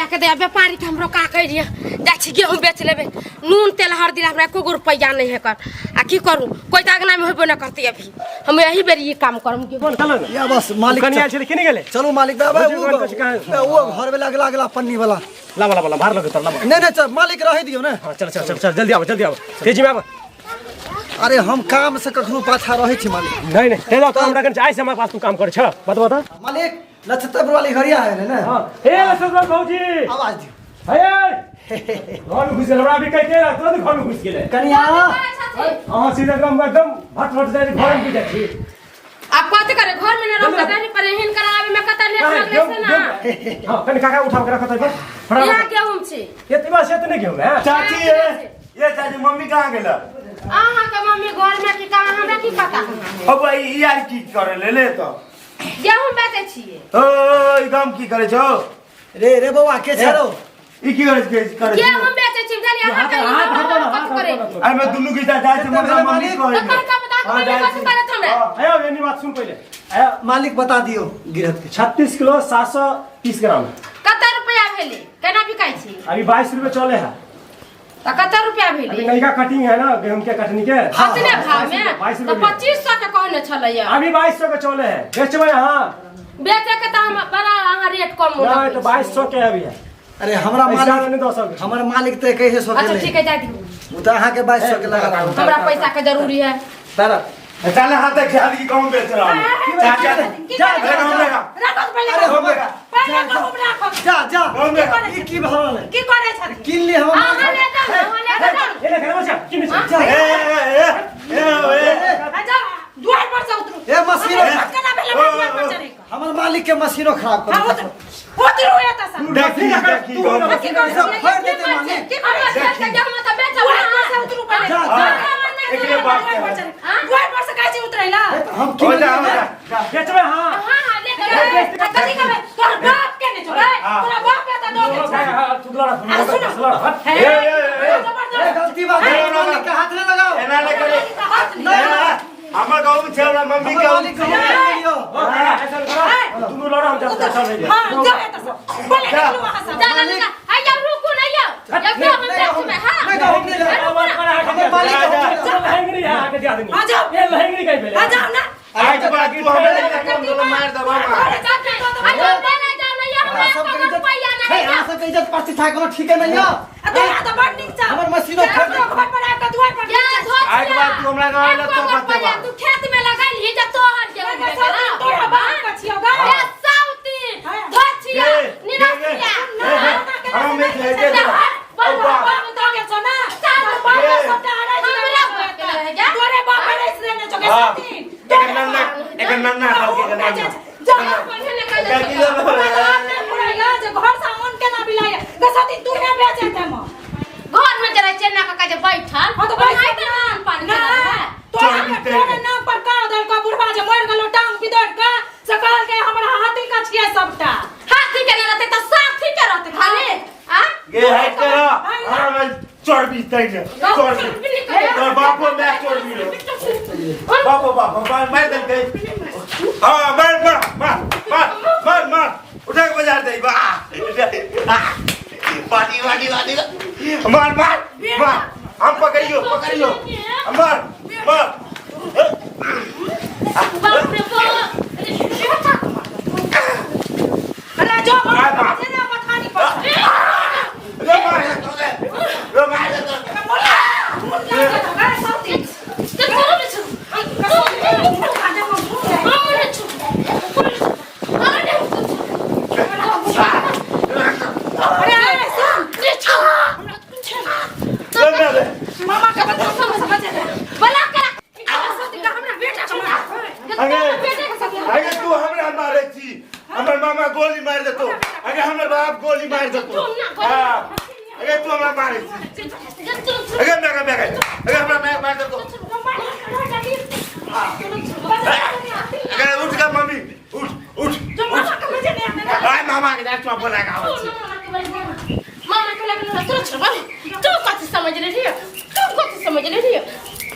मैया के दया व्यापारी के हम रोका कर रहिए जाइ छी गेहूँ बेच लेबै नून तेल हरदी ला हमरा एको गो रुपैआ नहीं है कर आ की करू कोई तऽ अगना में होबे न करती अभी हम यही बेर ई काम करम गेहूँ कोन चलो ना या बस मालिक कनिया छले केने गेले चलू मालिक बाबा बुझि गेल कथी कहाँ? वो घर में अगला अगला पन्नी वाला लावा लावा लावा बाहर लगे तर लावा नहीं नहीं चल मालिक रहे दियो ना हां चल चल चल चल जल्दी आओ जल्दी आओ तेजी में आओ अरे हम काम से कखनो पाछा रहे छी मालिक नहीं नहीं ते जाओ तो हमरा कन आइ से हमरा पास तू काम कर छ बता बता मालिक नक्षत्र वाली घड़िया है ना हां ए लक्ष्मण भौजी आवाज दियो हे घर में घुस गेल हमरा अभी कह के तुरंत घर में घुस गेले कनिया हां सीधा एकदम एकदम भट भट जाय घर में घुस जाइ छी आप कथी करे घर में न रह के पर एहन करावे में कत लेट लगले से ना हां कनि काका उठा के रखत है पर यहाँ गेहूँ छै एतबा से त नहीं गेहूं है चाची ये ये चाची मम्मी कहाँ गेल अहाँ के मम्मी घर में की कहाँ हमरा की पता कहाँ है अब ई यार की करे ले ले तो गेहूँ बेचै छियै ओ ई काम की करे छौ रे रे बौआ के छरो ई की करे छौ करे गेहूँ बेचै छी बुझलियै अहाँ के हाथ हाथ हाथ कथी करे अरे मैं दुनू के जा जाय छै मम्मी मम्मी तऽ कहे कहता बता के मम्मी कथी करत हमरा आयो एनी बात सुन पहिले आयो मालिक बता दियो गिरहत के 36 किलो 730 ग्राम कते रुपया भेलै केना बिकाइ छी अभी 22 रुपए चले है तऽ कते रुपया अभी भेलै नयका कटिंग है ना गेहूं के कटनी के अतने भाव में बाईस तऽ रुपए 2500 के कहने छलैया अभी 2200 के चले है बेचबै अहाँ बेचे के तऽ हम बड़ा अहाँ रेट कम नहीं तो 2200 के अभी है अरे हमरा पैसा मालिक नहीं दो सौ हमर मालिक तऽ एकैसे सौ के अच्छा ले ठीक है जाय दियौ ओ तऽ अहाँके 2200 के लगा रहा हमरा पैसा के जरूरी है तारा चल हाथ देख हाथ की कहूं बेच रहा हूं जा जा जा जा जा अरे हमरे हमर जा जा हमरे ई की भरल है की करे छथि किन ली हमर अहाँ मालिक ले जाउ अहाँ ले जाउ ये ले खेलबा छै की नहीं जा ए ए ए ए आ जा दुआर पर से उतरू ए मशीनो केना भेलै दुआर पर चढ़े के हमर मालिक के मशीनो खराब कर हाँ, देलक। उतरू उतरू एतऽ से देखी देखी की करे सब फाड़ देते मालिक की करे छै गेहूँ तऽ बेचब दुआर पर से उतरू पहिले जा जा एकरे बात दुआर पर चढ़े दुआर पर से काहे छै उतरैला हम हो किन जा हो लिए जा बेचबै हां हां हां ले के कथी कहबै तोहर बाप के ने छोड़े तोरा बाप के तऽ दऽ गेल छै तू लड़ा तू लड़ा हट हे ए ए ए ए गलती बात है मालिक के हाथ नहीं लगाओ एना ले करे नहीं हमर गाँव में छै हमरा मम्मी हमर के मालिक के हाथ नहीं लगाओ ऐसा करो दुनू लड़ा हम जाते चल रही हां जाओ एतऽ से पहिले निकलू वहाँ से जा जा जा आइयो रुकू नहीं आओ जब गेहूँ बेचबै हां नहीं गाँव नहीं लगाओ हमर मालिक के हाथ नहीं लगाओ। लहंगरी है आके दिया आदमी आ जाओ। ये लहंगरी कहीं भेले आ जाओ ना आज बात तू हमरा के मार दबा मार हमरा सबके इज्जत हे, हमरा सबके इज्जत प्रतिष्ठा कोनो ठीके नहीं है आ तोरा तऽ बड़ नीक छौ हमर मशीनो फाड़ घर पर आबि कऽ दुआर पर आज बात तू हमरा गाँव आएला तो बतेबा तू खेत में लगैली जे तोहर गेहूं बेचला तोरा बाप के छियौ गा ए साउती धोछिया निरसिया हम एक ले दे बाप बाप दऽ गेल छौ ना तोहर बाप सबटा अड़ाई हमरा तोरे बाप अड़ाई देने छौ गे साथी एकर नन्ना एकर नन्ना खाल के नन्ना जा हमरा जे घर सामान केना बिलाय गे साथी तू ने बेचे ते म घर में जरा चेन्ना काका जे बैठल हां तो बैठ ओनाहिते धान पानी ना तोरा तोरे नाम पर का दल का बुढ़वा जे मर गेलो टांग बिदड़ के से कहल के हमरा हाथी का छियै सबटा हाथी के न रहते त साथी के रहते खाली आ गे हट कर हमरा में चर्बी तै ने चर्बी तोर बापो मैं चर्बी रो बापो बापो मार मार देलकै हां मार मार मार मार मार मार उठा के बाजार दे बा बाटी बाटी बाटी मार मार मार हम पकड़ियो पकड़ियो मार मार बाप रे बाप अरे जो मार, मार। जे ना मथानी पर रे मार रे मार मुला मुला गे साथी ते तोरो ने छु हम ने छु हम ने अरे अरे सुन रे छु रे रे मामा के बता समझ समझ बला करा साथी का हमरा बेटा के मार अरे बेटे के साथ अरे तू हमरा मारे छी हमर मामा गोली मार देतो अरे हमर बाप गोली मार देतो हाँ अरे तू हमरा मारे छी अरे मेगा मेगा अरे हमरा मार मार देतो अरे उठ गा मम्मी उठ उठ जो मामा के मजे नहीं आते आय मामा के जात बोला का आवे छी मामा के लगन तू छोड़ तू कथी समझ ले रही तू कथी समझ ले रही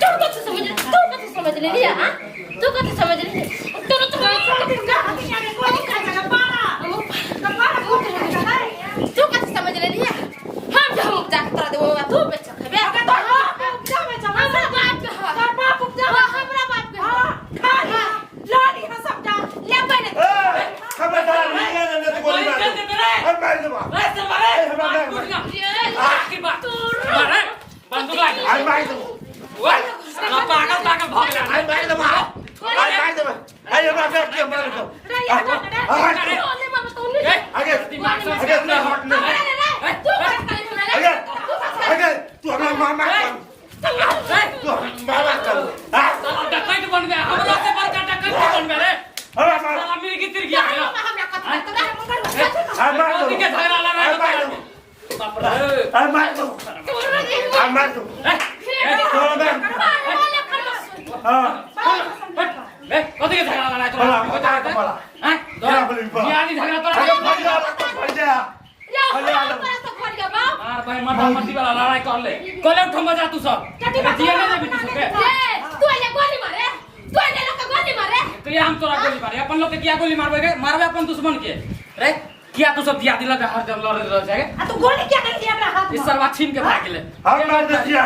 तू कथी समझ तू कथी समझ ले रही हां तू कथी समझ ले तू तो तू कथी हट रे। तोने मामा तो नहीं आगे दिमाग से आगे तू हट नहीं हमरा रे रे तू कथी कहली हमरा रे आगे तू कथी आगे तू हमरा मामा कर तू हमरा मामा कर हां साला डकैत बन गया हमरा से बड़का डकैत के बन गया रे हमरा मार साला मिर्गी तिरगिया गया मामा हमरा कथी तोरा आ मार कथी के झगड़ा लड़ाई आ मार होता बाप रे आ मार दो तोरा रे आ मार दो ए, तोरा मार मारे वाला खरमस हां हट, बे कथी के झगड़ा लड़ाई तोरा बोला, बोला, बोला। हैं बोला, बोला, बोला। बियानी झगड़ा तोरा आगे फट जा फट जा रे हमरा तोरा से घर गया बाप मार भाई मर्दा मर्दी वाला लड़ाई कर ले कले उठ मजा तू सब चटी बात दिया नहीं देबी तू सबके रे तू आइले गोली मारे तू आइले लोग के गोली मारे किया हम तोरा गोली मारे अपन लोग के किया गोली मारबे गे मारबे अपन दुश्मन के रे किया तू सब दिया दिलक हर जब लड़े लड़े जाके आ तू गोली क्या कर दिया हमरा हाथ इस में सरवा छीन के भाग गेले हम मार दे दिया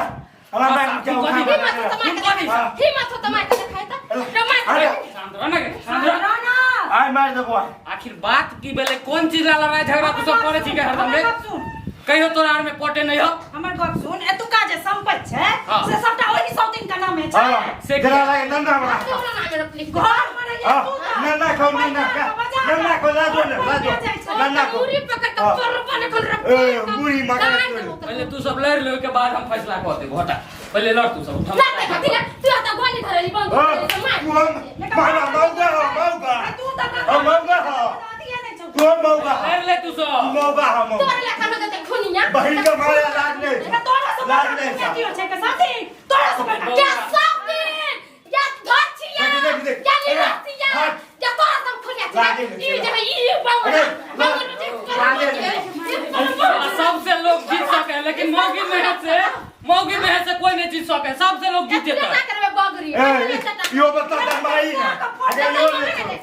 हमरा मार के तू कथी हिम्मत हो तो मार के कथी देखा हिम्मत हो तो मार के देखाय त रे मार अरे शांत रह ना गे शांत रह ना ना आय मार देबो आखिर बात की भेले कोन चीज ला लड़ाई झगड़ा तू सब करे छी के हरदम रे हमर गप सुन कहियो तोरा आर में पटे नहीं हो हमर गप सुन एतुका जे संपत्ति छै हाँ। से सबटा ओही सौतीन के नामे छै हां से जरा लागे नन्ना हमरा तोरा नाम रख लिख घर में रहिए हां तू तऽ। नन्ना खाओ नन्ना का नन्ना को लाजो ने लाजो नन्ना को मुरी पकड़ के हाँ। तोर बने कोन रख ए, मुरी मगर पहले तू सब लड़ ले के बाद हम फैसला कर देबो हटा पहले लड़ तू सब उठ ना ते कथी तू त गोली धरली बंद हां कर मार तू हम मारा मौगा हो मौगा तू तऽ हम मौगा हो अथिये नहि छौ तू हम मौगा हो लड़ ले तू सब मौगा हो मौगा तोर लेखा न देते खुनिया बहिन के मारे लाज नहीं एकरा तोरा से लाज बड़का नहीं दुनिया कियो छै के साथी तोरा से बड़का क्या साबिन या धचिया देख, देख, देख। या निरसिया हट। या तोरा सब खुनिया लाजे नहीं, ई जे है ई बाबू अरे, बाबू लाजे सबसे लोग जीत सके लेकिन मौगी मेहनत से मौगी मेहनत से कोई नहीं जीत सके सबसे लोग जीत ना जेतै करबे बगरी ए यो बता दे माई ना अरे यो नहीं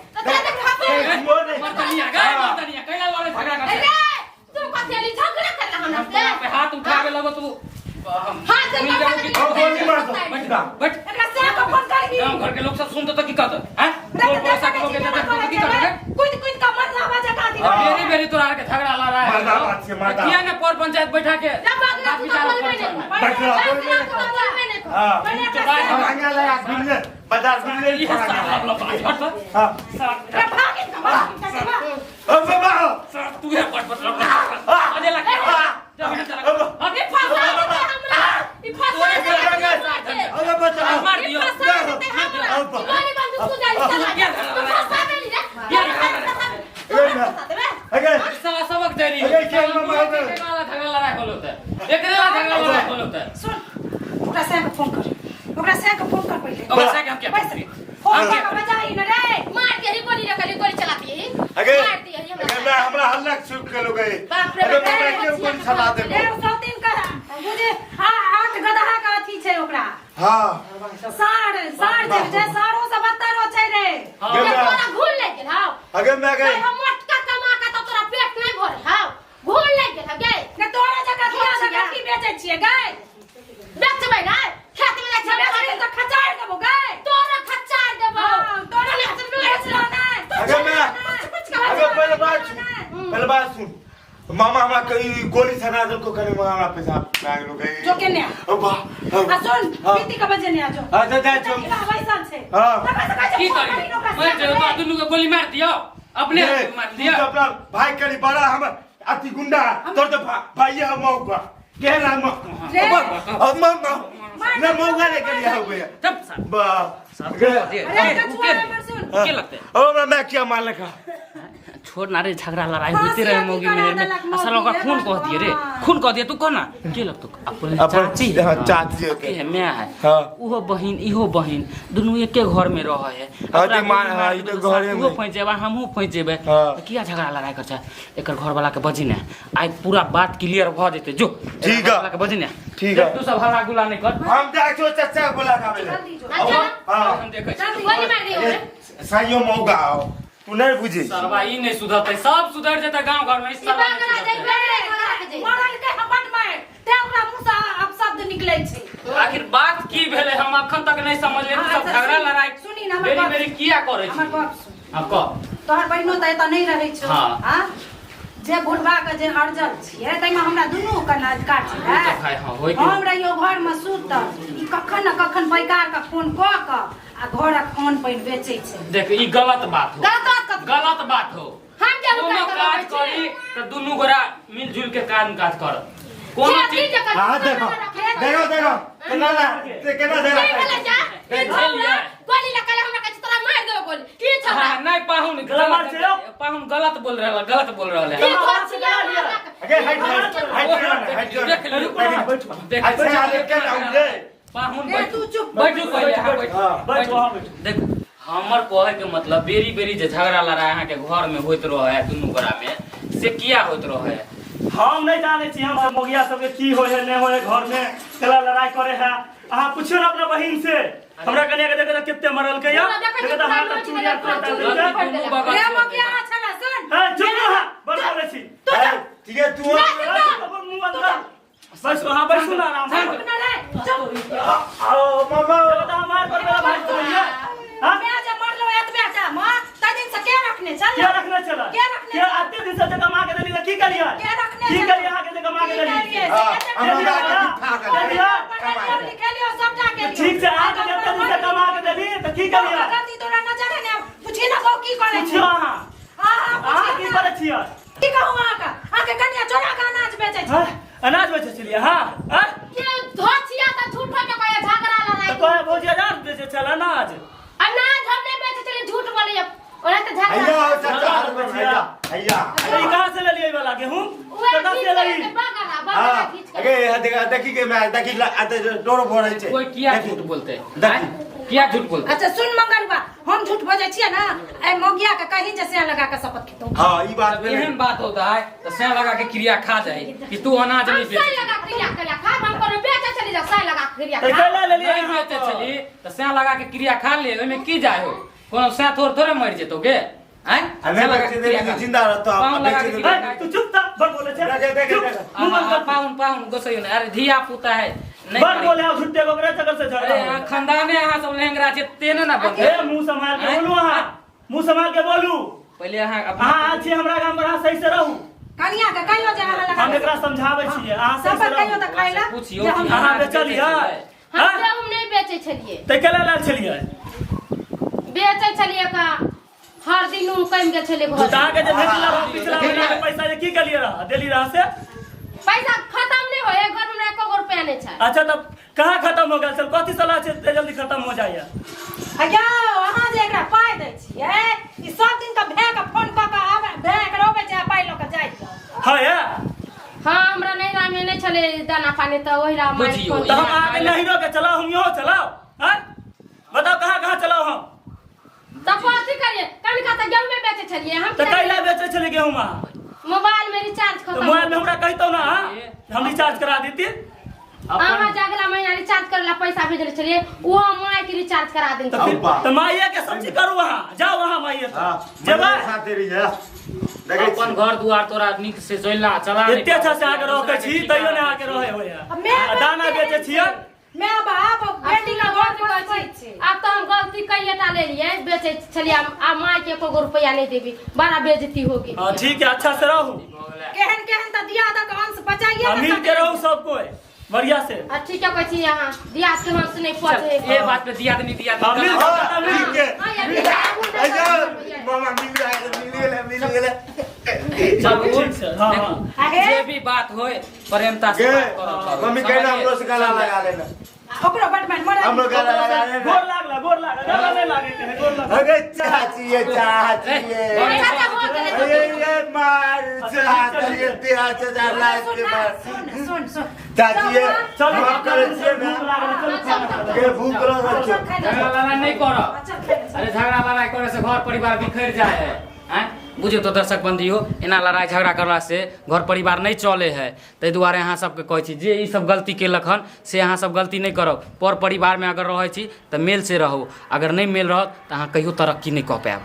यो नहीं मर्दनिया गए मर्दनिया कैला लड़े झगड़ा करते अरे तू कथी अली झगड़ा करला हमरा से पे हाथ उठावे लगो तू हम हाथ से मिल जाओ कि हम गोली मार दो बैठ बैठ एकरा से के फोन करही गांव घर के लोग सब सुनते तो की कहत हैं टोल पड़ोसा के लोग एते देखते तो की कहत कुद कुद का मरला बाजा का दी हाँ। बेरी बेरी तोरा आर के झगड़ा ला रहा है मर्दा बात छै, मर्दा। किया ने पर पंचायत बैठा के जा बगरा बात तू तो विचार बोलबे कर नहीं बैठ रहा, बोलबे नहीं। तू तो बोलबे नहीं हां पहिले एकरा से हम आगे लगा बिल्ले बाजार बिल्ले ये साला लपा हट हां रे भागिन का भागिन का भाग। अब बाबा साला तू है पट पट लपा अरे लग जा बेटा चला ई फंसा देते हमरा ई फंसा देते हमरा अब बचाओ मार दियो ई फंसा देते हमरा ई गोली बंदूक तू जाली चला तू फंसा देली रे फंसा देबे अगे साला सबक दे रही अरे क्या मामा है? वाला झगड़ा लड़ाई होलो त एकरे वाला झगड़ा लड़ाई होलो त सुन ओकरा से के फोन कर ओकरा से के फोन कर पहिले ओकरा से के हम क्या पैसे फोन कर के बजाई न रे मार दिया ही गोली रखली गोली चला दिए ही अगे मार दिया ही अगे हमरा मैं हमरा हल्ला शुरू कर लो गए बाप रे अरे बाप, मैं क्यों गोली चला रे देबो ओ सौतीन का बुझे आ आठ गदहा का अथी छै ओकरा हां साढ़ साढ़ जे छै साढ़ो से बत्तरो छै रे हां ये तोरा घूर ले गेल हां अगे मैं गए हम मोटका कमा के तो तोरा पेट नहीं भरे हां घूर ले गेल गे ने तोरा जगह किया जगह की बेचै छियै गै बेचबै ना खेत में जाइ बेचबै छै तऽ खचार देबो गै तोरा खच्चार देबो हाँ, तोरा बेचलो नहि अगे मैं अगे पहले बात सुन पहले बात सुन मामा हमरा कहीं गोली चला देलको कने हमरा पेशाब लाग लो गई जो केने आ। अब वाह आ सुन हाँ। प्रीति के बजे ने आ जो हाँ, जा, जा, जो। वैसन छै हाँ। तकर से कहै छै की फोन करी करी ने ओकरा मर से जाओ तो दुनू के गोली मार दियो अपने ए, मार तू दियो तो अपना भाई करी बड़ा हम अति गुंडा तोर तो भाई है मौका केला रे। अब मौका ना मौका ले के लिया हो गया चुप साला बा अरे कछुआ हमर सुन के लगते अब हमरा मैं क्या मार लगा छोड़ ना रे झगड़ा लड़ाई फांसी होते रहे अथी मौगी करा मेहर में देलक असल ओकरा मौगी, खून हे कह दिए रे भगवान। खून कह दिए तू कह ना के लगतो अपन अपन- चाची हाँ, चाची के है मैं है हाँ। उहो बहिन इहो बहिन दुनू एके घर में रह है हाँ, ते मार- हाँ, ई तो घरे में। उहो फंस जेबा हमहू फंस जेबे हाँ। तऽ किया झगड़ा लड़ाई कर छै एकर घर वाला के बजी ने आइ पूरा बात क्लियर भऽ जेतै जो एकर ठीक है। घरवाला के बजी ने ठीक है। तू सब हल्ला गुल्ला नहीं कर हम जाइ छो चाचा के बोला खाबे ले जल्दी जो अच्छा हां हम देखै छी गोली मार दियो ओकरे साइयो मौका आओ तू नहीं बुझी सरवा ई नहीं सुधरतै सब सुधर जेतै गांव घर में ई ई सरवा बगरा नहीं जाइ सुधरतै। बगरा घोड़ा के जाइ मरल के बड मार ते ओकरा मुंह से अपशब्द निकलै छै आखिर बात की भेलै हम अखन तक नहीं समझलियै तू सब अच्छा, झगड़ा सुनी- लड़ाई सुनी ने हमर बेरी गप। बेरी किया करै हमर छी गप सुन हां कह तोहर बहिनो तऽ एतऽ नहि रहै छौ हाँ। हाँ जे बुढ़बा के जे अरजल छियै ताहिमे हमरा दुनू के ने अधिकार छै ओ तऽ भाई हाँ होय हम रहियो घर मे सुतल ई कखन ने कखन बैकार के फोन कऽ कऽ आ घरक अन्न पानि बेचै छै देख ई गलत बात हो गलत बात कतऽ गलत गलत बात हो। हम गेहूं कोनो काट काज करी तऽ दुनू गोरा मिलजुल के काम काज करब। कोनो खेती चीज जकर हाँ देखो देखो देखो केना ला ते केना की झगड़ा भेलै जा ई छौड़ा गोली लगा ले हमरा कहै छै तोरा मारि देबो गोली की छौड़ा हाँ, नहीं पाहुन गलत गलत पाहुन गलत बोल रहल गलत बोल रहल की है। धोछिया अगे हट हट हट हट देख लियौ रुको ना, बैठो। देख अच्छा ले के आउले पाहुन ए, बैठू तू चुप। बैठू पहिले अहाँ बैठू हाँ, बैठू, अहाँ बैठू। देखू हमर कहे के मतलब बेरी बेरी जे झगड़ा लड़ाई अहाँ के घर में होइत रहे है दुनू गोरा में से किया होइत रहे है? हम नहीं जाने छी हम सब मोगिया सबके की होय है नहीं होय है घर में केला लड़ाई करे है। अहाँ पूछियो ना अपना बहिन से, हमरा कनिया के देखो तो कितने मरल के या पूरा देखै छी, देखो तो पूरा हाथ नोच चूड़िया देलक, पूरा तोड़ चूड़िया देलक। फोड़ि दुनू देलक। बगल रे से मोगिया छला सुन हैं, चुप रह बड़ बोलै छी। ठीक है तू मुंह बंद कर। बैसू, हाँ बैसू ना आराम से। चुप ना रे चुप। आओ मामा देखो तो हमार पर मेरा भाई चलिए। हाँ? मैं जे मरलो एतबे टा मां तै दिन से के रखने चल के रखने चला? के रखने के आते दिन से जे कमा के देली त की करिए? के रखने की चला? करिए अहाँ के जे कमा के की देली? करिए? हाँ, से हमरा एते के खा के दिया? पढ़लियो लिखेलियो सबटा के लियो। ठीक छै, अहाँ के जते दिन से कमा के देली त की करिए? गलती तोरा नजर है ने पूछी ना गो की करे पूछियो अहाँ। हां हां अहाँ की करै छियै? की कहू अहाँ के? अहाँ के कनिया चोरा के अनाज बेचै छै। हाँ? अनाज बेचै छलियै हाँ? हाँ? के धोछिया त झूठो के कहै झगड़ा तऽ लड़ाई कहै भौजी अनाज बेचै छल अनाज। अनाज हम नहीं बेचै छलियै झूठ बोलैया ओना तऽ झगड़ा हैया हो चाचा हैया हैया ई कहाँ से लेलियै ई वाला गेहूं? उएह कतऽ खींच से के लेली? बगला बगला हां खींच के अगे देख देखी के मैं देखी ला डोर भरै छै कोई किया देखी। झूठ बोलते देखी। किया झूठ बोलते? अच्छा सुन मंगलवा हम झूठ बजै छियै ना ए मोगिया के कहीं जे से लगा के शपथ खेतौ। हां ई बात जब एहन बात होता है तो सै लगा के क्रिया खा जाए कि तू अनाज हम नहीं सही बेचे लगा क्रिया करिया खा हम कोनो बेचे चली जा सही लगा क्रिया तऽ खा कैला लेलियै नहीं अहाँ? बेचे छली तो सै लगा के क्रिया खा ले ओहिमे की जाय हो कोनो सै थोड़ थोड़े मरि जेतौ गे आँय हमें सै लगा बेचे के देली क्रिया तो खा। जिंदा रहतो पाहुन लगा बेचे के देली। क्रिया हैं, तू चुप था बड़ बोले छै। देखे, देखे, चुप, देखे। मुंह बंद कर। पाहुन पाहुन गोसैयो ने अरे धिया पुता है नहीं बड़ करी। बोले आओ झूठे को ओकरे चक्कर से झगड़ा अरे हो अहाँ गया। खानदाने अहाँ सब लहंगरा छै तेने ना बनतै। ए मुंह संभाल के बोलू अहाँ, मुंह संभाल के बोलू। पहिले अहाँ अपना अहाँ आयल छी हमरा गाम पर, अहाँ सही से रहू। कनिया के कहियो जे अहाँ लगा हम एकरा समझाबै छियै, अहाँ सही से शपथ कहियो रहू। तऽ खाइ ला पूछियो जे हम कि अहाँ अनाज बेचलियै? बेचै छलै। हम हाँ? गेहूं नहीं बेचै छलियै। तऽ केला लाल छलियै? बेचै छलियै का हर दिन नून कमि गेल छलै घर तऽ अहाँके जे भेटल रहै पिछला महीना के पैसा जे की केलियै रहै देली रहै से? पैसा खत्म नहीं होय घर में हमरा एको गो रुपया नहीं छै। अच्छा तब कहाँ खत्म हो गेल छल? कथी सलाह छै एते जल्दी खत्म हो जाइए? अयौ अहाँ जे एकरा पाइ दै छियै ई सब दिन के भाय के फोन कऽ के आबै भाय के रोबै छै आ पाइ लऽ के जाइ छै। हाँ ये हाँ हमरा नैहरा में नहीं छलै दाना पानी तऽ ओहि ला माय बुझियौ, फोन तऽ हम अहाँके नैहरो के चलाउ हम इहो चलाउ हाँ बताउ कहाँ कहाँ चलाउ हम? तऽ कथी करियै कनिका तऽ गेहूँ बेचै छलियै हम तऽ कैला बेचै छलियै गेहूँ अहाँ? मोबाइल में रिचार्ज तऽ खत्म मोबाइल में हमरा कहितौ ना अहाँ हम रिचार्ज करा देती। अहाँ जे अगला महीना रिचार्ज करे ला पैसा भेजले छलियै ओहो माय के रिचार्ज करा देने तऽ छलियै। फिर तऽ माइये के सब चीज करू अहाँ जाउ अहाँ माइये से हां जेबै साथे रहिए देखै अपन घर दुआर तोरा नीक से चलना चला नहि एते अच्छा से अहाँके पाबै रोकै छी तैयो नहि अहाँके रहै होइए। मैं आ दाना बेचै छियै। मैं बाप बेटी का घर बसबै छै। आब तऽ हम गलती कइए टा लेलियै बेचै छलियै आ माय के एको गो रुपया नहीं देबी बड़ा बेइज्जती हो गेल। हाँ ठीक है अच्छा से रहू। केहन केहन तऽ दिया दक अंश बचाइए आ ने मिल के रहू सब कोई बढ़िया से। आ ठीक है कहै छी अहाँ दियाद के हंस नहीं पहुँचे। ये बात पे दिया नहीं दिया हाँ, मिल हां ठीक है हाँ, यार, मिल- अच्छा मामा मिल गया मिल गेलै मिल गेलै। चलू ठीक छै, हाँ, हाँ। देखू, जे भी बात होय प्रेमता से गे बात करब करू। मम्मी कहना हमरो से गला लगा लेना। ओकरो बड मन मरा हमरो गला लगा लेना। गोर लागला गोर लागला गला नहीं लागे के है गोर लागला। अगे चाची ये चाची ये अच्छा, हो गेलै। अरे ये मार चाची ये तेरा चाचा लाज के मार। सुन सुन सुन चाची ये चलू माफ करै छियै ना। भूख लागल चलू खाना खाउ। गे भूख लगल छै। झगड़ा लड़ाई नहीं करब। अरे झगड़ा लड़ाई करे से घर परिवार बिखर जाए है आँय बुझियौ तऽ दर्शक बंधु एना लड़ाई झगड़ा करला से घर परिवार नहीं चले है ताहि दुआरे अहाँ सबके कहै छी जे ई सब गलती केलक हन से अहाँ सब गलती नहि करब। पर परिवारमे अगर रहै छी तऽ मेल से रहू, अगर नहि मेल रहत तऽ अहाँ कहियो तरक्की नहि कऽ पायब।